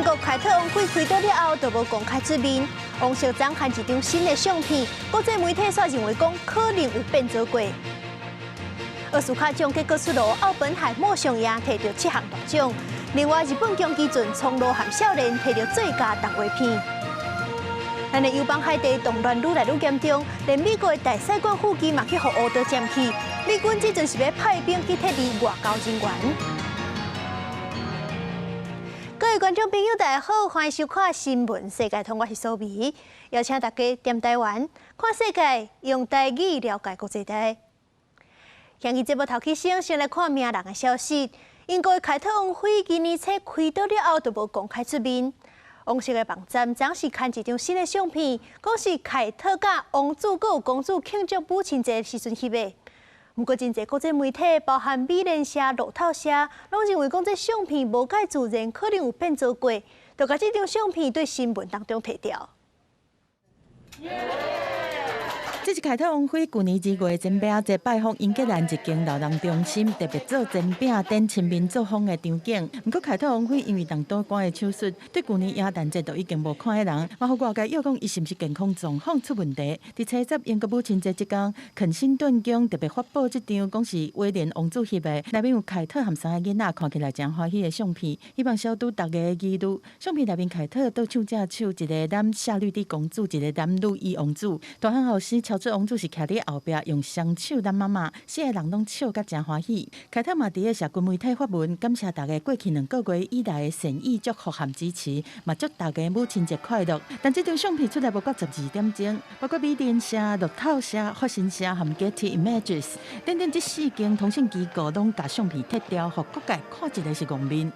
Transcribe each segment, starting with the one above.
國凱特王妃開刀了後，就無公開出面。王室昨刊一張新的相片，國際媒體煞認為講可能有變造過。奧斯卡獎結果出爐，奧本海默上贏提著七項大獎。另外，日本宮崎駿《蒼鷺和少年》提著最佳動畫片。咱的友邦海地動亂愈來愈嚴重，連美國的大使館附近嘛去予烏刀佔去。美軍這陣是欲派兵去撤離外交人員。各位觀眾朋友，大家好，歡迎收看《新聞世界通》，我是蘇美，邀請大家踮台灣看世界，用台語了解國際大。今日節目頭起先，先來看名人的消息。英國的凱特王妃今年初開刀了後，就無公開出面。王室的網站昨是刊一張新的相片，講是凱特佮王子閣有公主慶祝母親節時陣翕的。毋過，真濟國際媒體，包含美聯社、路透社，攏認為講這相片無蓋自然，可能有變造過，就共這張相片對新聞當中提掉。這是凱特王妃舊年2月煎餅節拜訪英格蘭一間老人中心，特別做煎餅等親民作風的場景。毋過凱特王妃因為動導管的手術，對舊年耶誕節就已經無看彼人，嘛予外界臆講伊是毋是健康狀況出問題。佇初十英國母親節這工，肯辛頓宮特別發布這張講是威廉王子翕的，內面有凱特和三个囡仔看起來誠歡喜的相片，希望消除大家的疑慮。相片內面凱特倒手隻手，一个攬夏綠蒂公主，一个攬路易王子。大漢後生喬治王子是徛佇後壁，用雙手攬媽媽，四个人攏笑甲誠歡喜。凱特嘛佇咧社群媒體發文，感謝大家過去2個月以來的善意祝福和支持，嘛祝大家母親節快樂。但這張相片出來無到12點鐘，包括美聯社、路透社、法新社和 Getty Images 等等這四間通訊機構攏共相片撤掉，予各界看一个是戇面。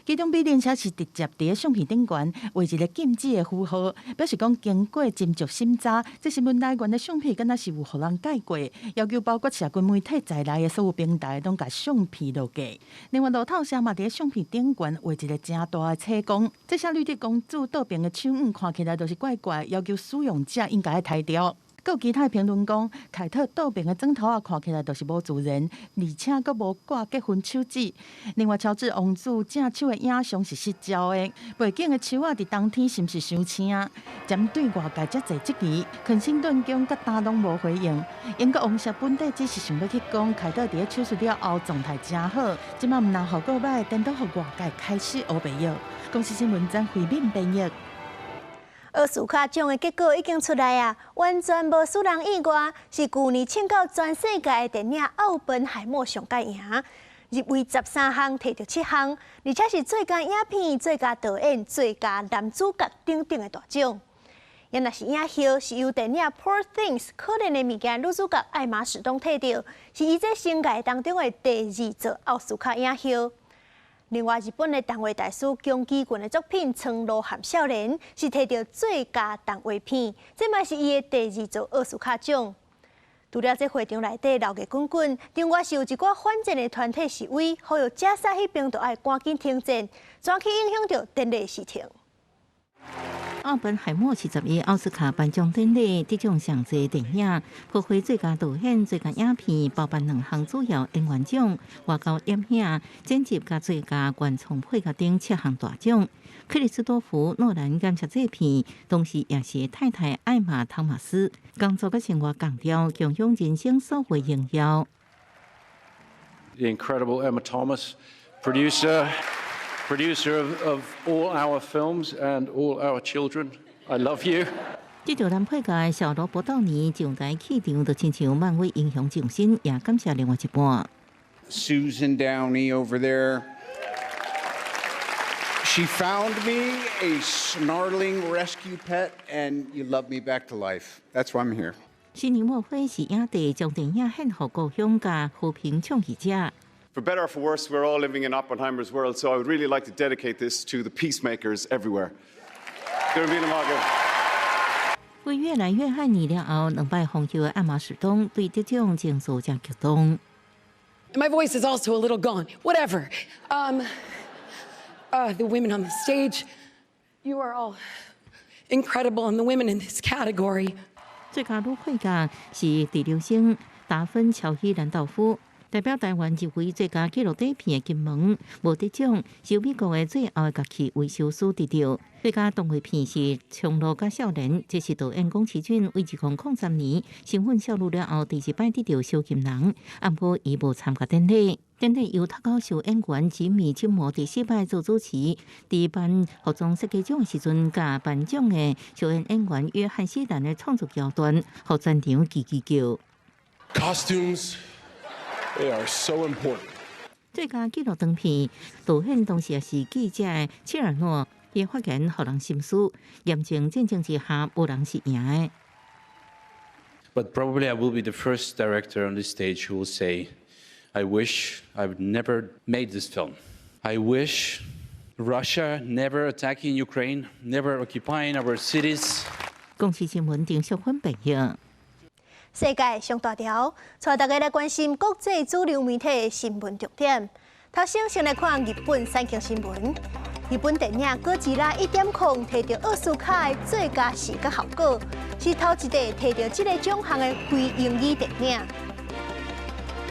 其中美聯社是直接佇咧相片頂懸畫一个禁止的符號，表示講經過斟酌審查，這新聞來源的相片敢若是有予人改過，要求包括社群媒體在內的所有平台攏共相片落架。另外，路透社嘛佇咧相片頂懸畫一个誠大的斜槓，這夏綠蒂公主倒爿的手腕看起來就是怪怪，要求使用者應該愛刣掉。閣有其他評論講，凱特倒爿的枕頭仔看起來就是無自然，而且閣無掛結婚手指。另外，喬治王子正手的影像是失焦的，背景的樹仔佇冬天是毋是傷青？針對外界遮濟質疑，肯辛頓宮佮今攏無回應。英國王室本底只是想欲去講，凱特佇咧手術了後狀態誠好，這馬毋但效果䆀，顛倒予外界開始烏白臆。公視新聞曾慧敏編譯。奧斯卡獎的結果已經出來啊，完全無使人意外，是舊年衝到全世界的電影《奧本海默》上蓋贏，入圍13項，提著七項，而且是最佳影片、最佳導演、最佳男主角等等的大獎。也若是影后，是由電影《Poor Things》可憐的物件女主角艾瑪史東提著，是伊這生涯當中的第二座奧斯卡影后。另外，日本的動畫大師宮崎駿的作品《蒼鷺和少年》是提著最佳動畫片，這嘛是伊的第二座奧斯卡獎。除了這會場內底鬧熱滾滾，另外是有一寡反戰的團體示威，呼籲加沙彼邊就愛趕緊停戰，轉去影響著典禮時程。奧本海默71奧斯卡頒獎典禮得獎上濟電影，包括最佳導演、最佳影片，包辦兩項主要演員獎、外交攝影、剪輯佮最佳原創配樂等七項大獎。克里斯多夫諾蘭感謝製片，同時也是太太艾瑪湯馬斯，工作佮生活仝調，共享人生所有榮耀。 The incredible Emma Thomas, producer of all our films and all our children. I love you. 這場男配角小羅伯道尼上台氣場就親像漫威英雄上身，也感謝另外一半。 Susan Downey over there. She found me a snarling rescue pet, and you loved me back to life. That's why I'm here. 悉尼墨菲是影帝，將電影獻予故鄉佮和平倡議者。 For better or for worse, we're all living in Oppenheimer's world, so I would really like to dedicate this to the peacemakers everywhere. 為越來越愛你了後，兩擺封后的艾瑪史東對得獎情緒誠激動。 My voice is also a little gone. Whatever. The women on the stage, you are all incredible, and the women in this category. 最佳女配角是第六星達芬喬希蘭道夫。代表台灣入圍最佳紀錄短片的金門無得獎，是美國的最後的樂器維修師得著。最佳動畫片是《蒼鷺佮少年》，這是導演宮崎駿為2003年身份泄露了後第一擺得著小金人，毋過伊無參加典禮。典禮由脫口秀演員吉米·金摩第四擺做主持，佇頒服裝設計獎的時陣，共頒獎的小演演員約翰·希蘭的創作橋段，予全場吱吱叫。 Costumes. They are so important. 最佳紀錄長片導演同時也是記者的切爾諾，伊發言予人深思，嚴重戰爭之下，無人是贏的。 But probably I will be the first director on this stage who will say, "I wish I would never made this film. I wish Russia never attacking Ukraine, never occupying our cities." 公視新聞丁淑芬編譯。世界上大條，帶大家來關心國際主流媒體的新聞重點。頭先先來看日本產經新聞。日本電影《哥吉拉1.0》提著奧斯卡的最佳視覺效果，是頭一個提著這個獎項的非英語電影。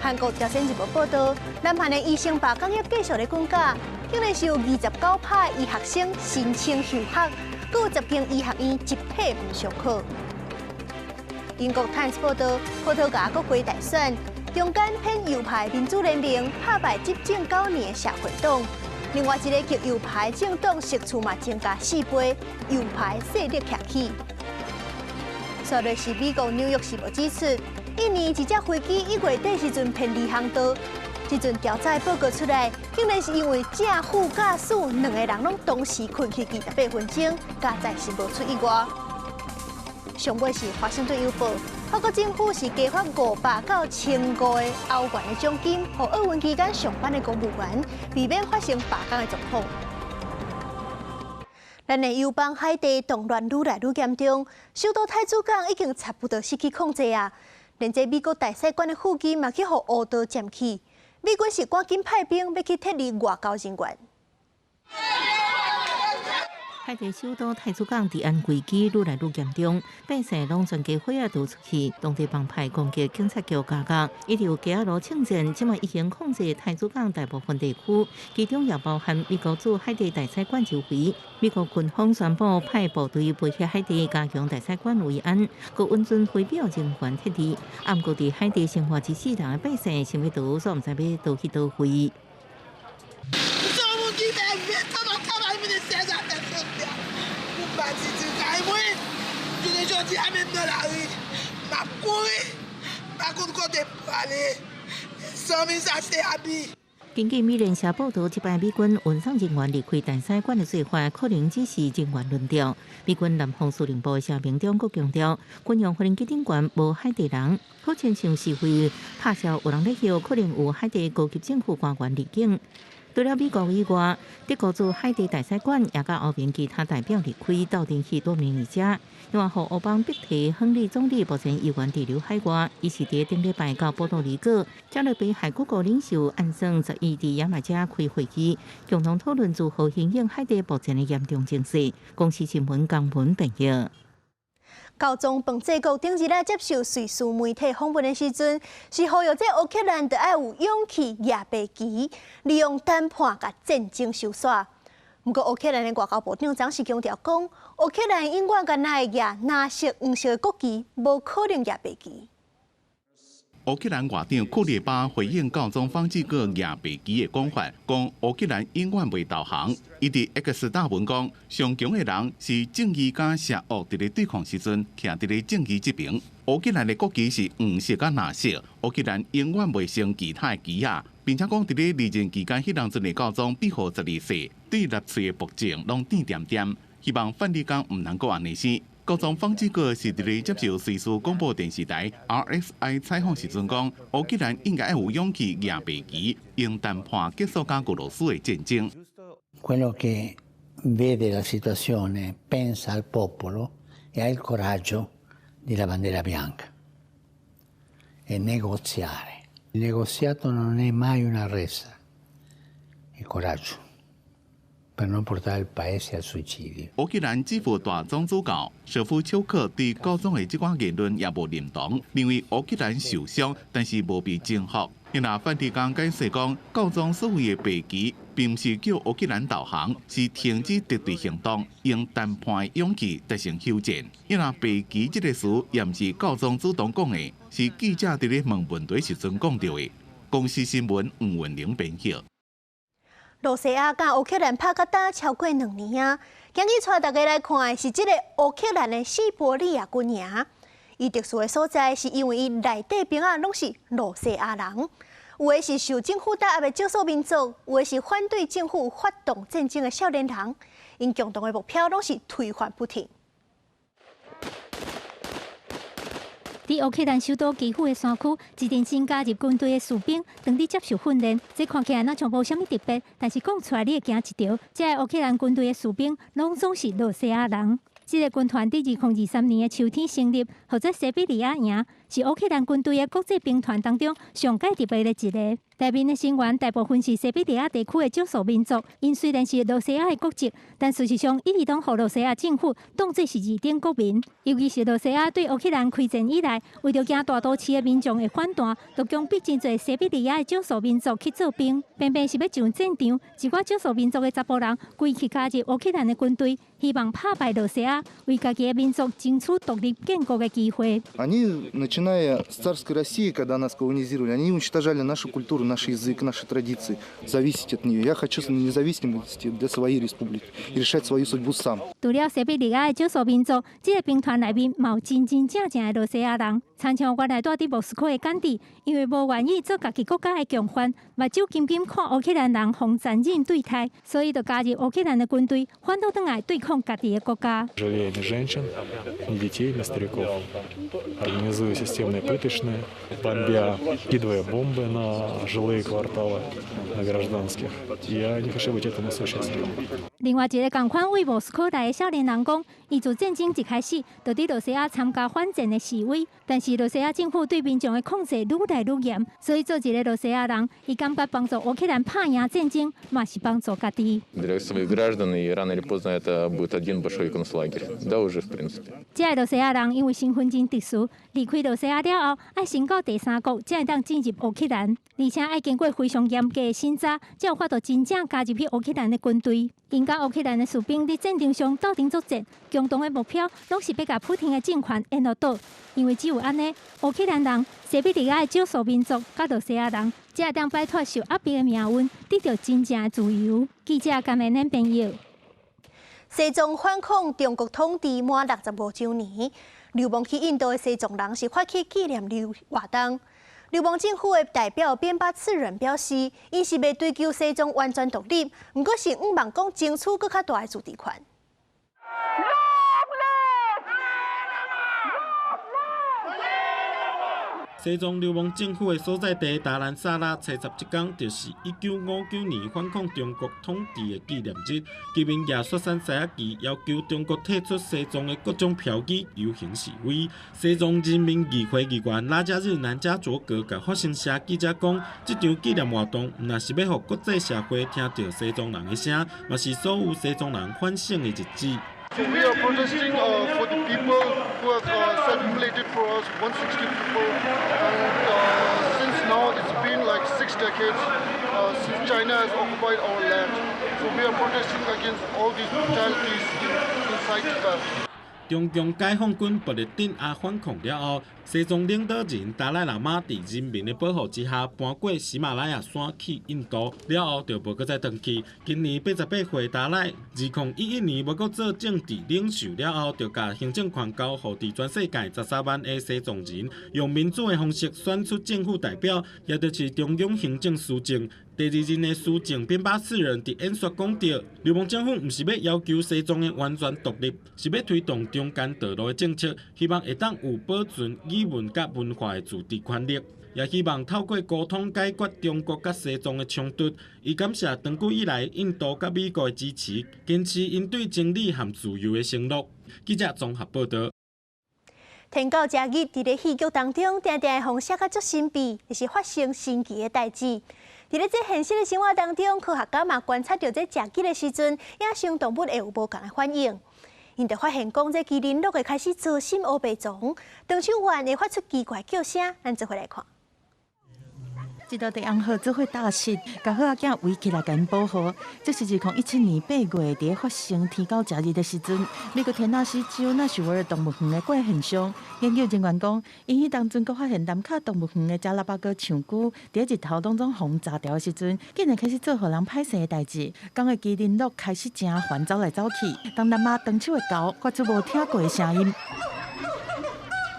韓國朝鮮日報報道，南韓的醫生罷工也繼續咧滾架，竟然是有29趴醫學生申請休學，閣有10間醫學院集體毋上課。英國《Times》報道，葡萄牙國會大選，中間偏右派民主聯盟拍敗執政9年的社會黨，另外一個極右派政黨席次嘛增加4倍，右派勢力崛起。煞落是美國紐約時報指出，印尼一隻飛機1月底時陣偏離航道，這陣調查報告出來，竟然是因為正副駕駛兩個人攏同時睏去28分鐘，加載是無出意外。上尾是華盛頓郵報，法國政府是加發500到1500個歐元的獎金，予奧運期間上班的公務員，避免發生罷工的狀況。咱的友邦海地動亂愈來愈嚴重，首都太子港已經差不多失去控制啊！連這美國大使館的附近嘛去予烏刀佔去，美軍是趕緊派兵欲去撤離外交人員。海地首都太子港治安危機愈來愈嚴重，百姓攏全家伙仔逃出去，當地幫派攻擊警察局加工，一直有街仔路槍戰，這馬已經控制太子港大部分地區，其中也包含美國駐海地大使館周圍。美國軍方宣布派部隊配合海地加強大使館維安，閣允准非必要人員撤離。毋過佇海地生活一世人的百姓，想欲逃，煞毋知欲逃去佗位。根據美聯社報道，這擺美軍運送人員離開大使館的做法，可能只是人員輪調。美軍南方司令部的聲明中，閣強調，軍用無人機頂懸無海地人，好親像是為拍消有人咧翕，可能有海地高級政府官員離境。除了美國以外，德國駐海地大使館也佮歐盟其他代表離開，鬥陣去多明尼加。另外，予烏邦逼提亨利總理目前猶原滯留海外，伊是佇頂禮拜到波多黎各，加勒比海各國領袖按算11佇牙買加開會議，共同討論如何因應海地目前的嚴重情勢。公視新聞江文編譯。教宗彭濟國頂日來接受瑞士媒體訪問的時陣，是呼籲這烏克蘭著愛有勇氣舉白旗，利用談判共戰爭收煞。毋過烏克蘭的外交部長則是強調講，烏克蘭永遠干焦會舉藍色、黃色的國旗，無可能舉白旗。烏克蘭外長庫列巴回應教宗方濟各舉白旗的講法，講烏克蘭永遠袂投降。伊佇 X 貼文講，上強的人是正義佮邪惡佇咧對抗時陣，徛佇咧正義這邊。烏克蘭的國旗是黃色佮藍色，烏克蘭永遠袂升其他的旗仔，並且講佇咧離任期間，彼當陣的教宗庇護十二世對納粹的暴政攏甜恬恬，希望梵蒂岡毋通閣按呢生。教宗方濟各是佇咧接受瑞士廣播電視台 RSI 採訪時陣講，烏克蘭應該愛有勇氣舉白旗，用談判結束佮俄羅斯的戰爭。 Quello che vede la situazione pensa al popolo e ha il coraggio della bandiera bianca e negoziare. Il negoziato non è mai una resa, è coraggio. Per non portare il paese al suicidio。烏克蘭之父大總主教舍夫丘克對教宗的這寡言論也無認同，認為烏克蘭受傷，但是無被征服。若梵蒂岡解釋講，教宗所謂的白旗，並毋是叫烏克蘭投降，是停止敵對行動，用談判的勇氣達成休戰。若白旗這個詞也毋是教宗主動講的，是記者佇咧問問題時陣講著的。公視新聞黃文玲編譯。羅西亞佮烏克蘭拍甲焦超過2年啊！今日帶大家來看的是這個烏克蘭的西伯利亞軍營。伊特殊的所在是因為伊內底兵仔攏是羅西亞人，有的是受政府打壓的少數民族，有的是反對政府發動戰爭的少年人。𪜶共同的目標攏是推翻普丁。佇烏克蘭首都基輔的山區，一陣新加入軍隊的士兵當佇接受訓練。這看起來若像無啥物特別，但是講出來你會驚一趒。這个烏克蘭軍隊的士兵攏總是羅西亞人。這个軍團佇2023年的秋天成立，號做西比利亞營，是烏克蘭軍隊的國際兵團當中上蓋特別的一个。內面的成員大部分是西比利亞地區的少數民族，𪜶雖然是羅西亞的國籍，但事實上一直攏予羅西亞政府當作是二等國民。尤其是羅西亞對烏克蘭開戰以來，為著驚大都市的民眾會反彈，就強迫真濟西比利亞的少數民族去做兵，偏偏是欲上戰場，一寡少數民族的查埔人規氣加入烏克蘭的軍隊，希望拍敗羅西亞，為家己的民族爭取獨立建國的機會。 Они, начиная с царской России, когда нас колонизировали, они уничтожали нашу культуру, наш язык, наши традиции, зависеть от нее. Я хочу независимости для своей республики и решать свою судьбу сам. 除了西比利亞的少數民族，這个兵團內面嘛有真真正正的羅西亞人。親像原來蹛佇莫斯科的甘地，因為無願意做家己國家的共犯，目睭金金看烏克蘭人予殘忍對待，所以就加入烏克蘭的軍隊，反倒轉來對抗家己的國家。 Жалея ни женщин, ни детей, ни стариков, организуя системные пыточные, бомбя, кидывая бомбы на жилые кварталы, на гражданских. Я не хочу быть этому соучастником. 另外一个仝款對莫斯科來的少年人講，伊自戰爭一開始就佇羅西亞參加反戰的示威，但是羅西亞政府對民眾的控制愈來愈嚴，所以做一个羅西亞人，伊感覺幫助烏克蘭拍贏戰爭，嘛是幫助家己。 Для своих граждан, и рано или поздно это будет один большой концлагерь. Да, уже в принципе. 這个羅西亞人因為身份真特殊，離開羅西亞了後，愛先到第三國，才會當進入烏克蘭，而且愛經過非常嚴格的審查，才有法度真正加入去烏克蘭的軍隊。𪜶佮烏克蘭的士兵佇戰場上鬥陣作戰，共同的目標攏是欲共普丁的政權顛落倒，因為只有按呢，烏克蘭人、西比利亞的少數民族佮羅西亞人，才會當擺脫受壓迫的命運，得著真正的自由。記者甘美恁編譯。西藏反抗中國統治滿65週年，流亡去印度的西藏人是發起紀念日活動。流亡政府的代表邊巴次仁表示，𪜶是袂追求西藏完全獨立，毋過是向望講爭取閣較大的自治權。 Long live! 西藏流亡政府的所在地達蘭薩拉，初十這工就是1959年反抗中國統治的紀念日。居民舉雪山獅仔旗，要求中國退出西藏的各種標語遊行示威。西藏人民議會議員拉加日南加卓格共法新社記者講，這場紀念活動毋但是欲予國際社會聽著西藏人的聲，嘛是所有西藏人反省的日子。 So we are protesting for the people who have self-immolated for us, 160 people. And since now it's been like 6 decades since China has occupied our land. So we are protesting against all these brutalities inside Tibet. 中共解放軍暴力鎮壓反抗了後，西藏領導人達賴喇嘛佇人民的保護之下搬過喜馬拉雅山去印度，了後就無閣再轉去。今年88歲達賴，2011年無閣做政治領袖了後，就共行政權交予佇全世界13萬个西藏人，用民主的方式選出政府代表，也就是中央行政司政。第二任的司政邊巴次仁佇演說講著，流亡政府毋是欲要求西藏的完全獨立，是欲推動中間道路的政策，希望會當有保存語文佮文化的自治權利，也希望透過溝通解決中國佮西藏的衝突。伊感謝長久以來印度佮美國的支持，堅持𪜶對真理和自由的承諾。記者綜合報導。天狗食日佇咧戲劇當中，定定會予人寫甲足神秘，就是發生神奇的代誌。佇咧這現實的生活當中，科學家嘛觀察著這食魚的時陣，野生動物會有無仝的反應。𪜶就發現講，這麒麟鹿會開始糟心烏白鬃，長手猿會發出奇怪叫聲。咱做伙來看。這道地紅鶴做伙搭穡，共鶴仔囝圍起來共𪜶保護。這是2017年8月佇發生天狗食日的時陣，美國田納西州納什維爾動物園的怪現象。研究人員講，𪜶彼當陣閣發現南卡動物園的加拉巴哥長龜，佇日頭當中予髒掉的時陣，竟然開始做予人歹勢的代誌。講的麒麟鹿開始誠煩走來走去，東南亞長手的猴發出無聽過的聲音。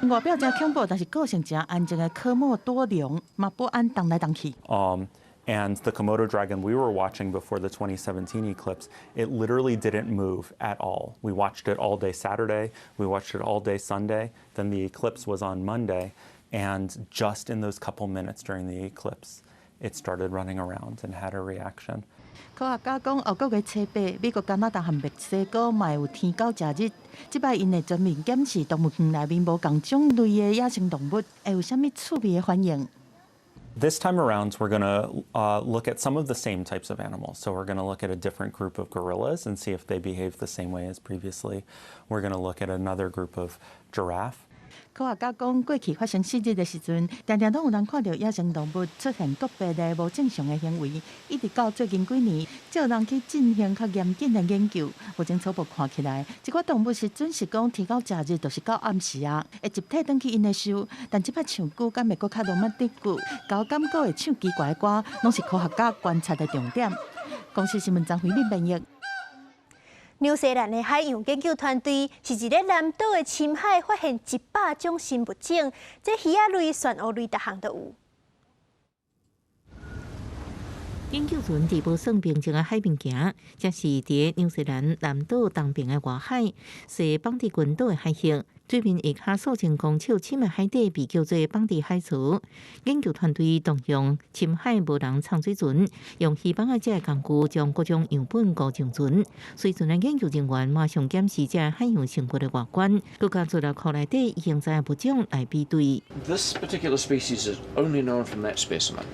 外表誠恐怖，但是個性誠安靜的科莫多龍嘛不安動來動去。 And the Komodo dragon we were watching before the 2017 eclipse, it literally didn't move at all. We watched it all day Saturday, we watched it all day Sunday, then the eclipse was on Monday, and just in those couple minutes during the eclipse, it started running around and had a reaction. 科學家講，後個月初八，美國、加拿大和墨西哥嘛會有天狗食日。這擺𪜶會全面檢視動物園內面無仝種類的野生動物，會有啥物趣味的反應？ This time around, we're going to look at some of the same types of animals. So we're going to look at a different group of gorillas and see if they behave the same way as previously. We're going to look at another group of giraffe. 科學家講，過去發生蝕日的時陣，定定攏有人看著野生動物出現個別的無正常的行為，一直到最近幾年，才有人去進行較嚴謹的研究。目前初步看起來，這寡動物是準時講天狗食日，就是到暗時啊，會集體轉去𪜶的岫。但這擺唱歌敢會閣較羅曼蒂克，猴敢閣會唱奇怪的歌，攏是科學家觀察的重點。公視新聞張惠敏編譯。紐西蘭的海洋研究團隊是佇咧南島的深海發現100種新物種，這魚仔類、旋烏類，逐項都有。研究船佇無算平靜的海面行，這是佇紐西蘭南島東邊的外海，是邦迪群島的海域。水面下跤數千公尺深的海底被叫做邦迪海槽。研究團隊動用深海無人潛水船，用魚網仔這个工具將各種樣本撈上船。隨船的研究人員馬上檢視這海洋生物的外觀，閣佮資料庫內底已經知的物種來比對。 This particular species is only known from that specimen.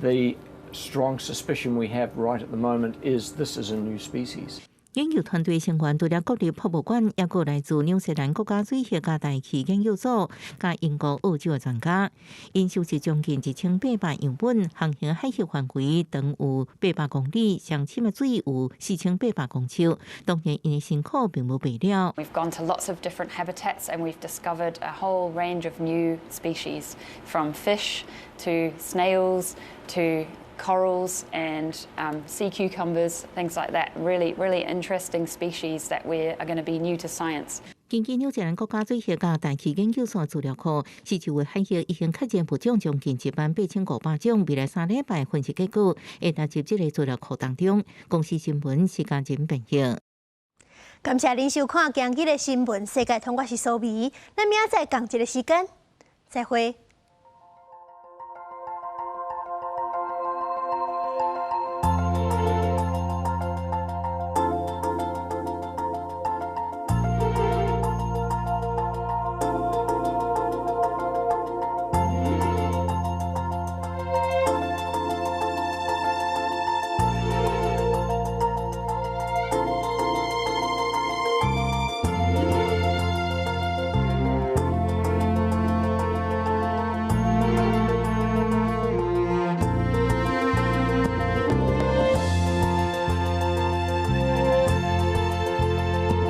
The strong suspicion we have right at the moment is this is a new species. 研究團隊成員除了國立博物館，抑閣來自紐西蘭國家水學佮大氣研究所、佮英國、澳洲的專家，𪜶收集將近1800樣本，航行海域範圍長有800公里，上深的水有4800公尺。當然，𪜶的辛苦並無白了。 We've gone to lots of different habitats and we've discovered a whole range of new species, from fish to snails to corals and sea cucumbers, things like that. Really, really interesting species that we are going to be new to science. 根據紐西蘭國家水學佮大氣研究所資料庫，四周圍海域已經確認物種將近18500種。未來3禮拜分析結果會納入這个資料庫當中。公視新聞時間真編譯。感謝您收看今日的新聞世界通，我是蘇美，咱明仔載仝一个時間，再會。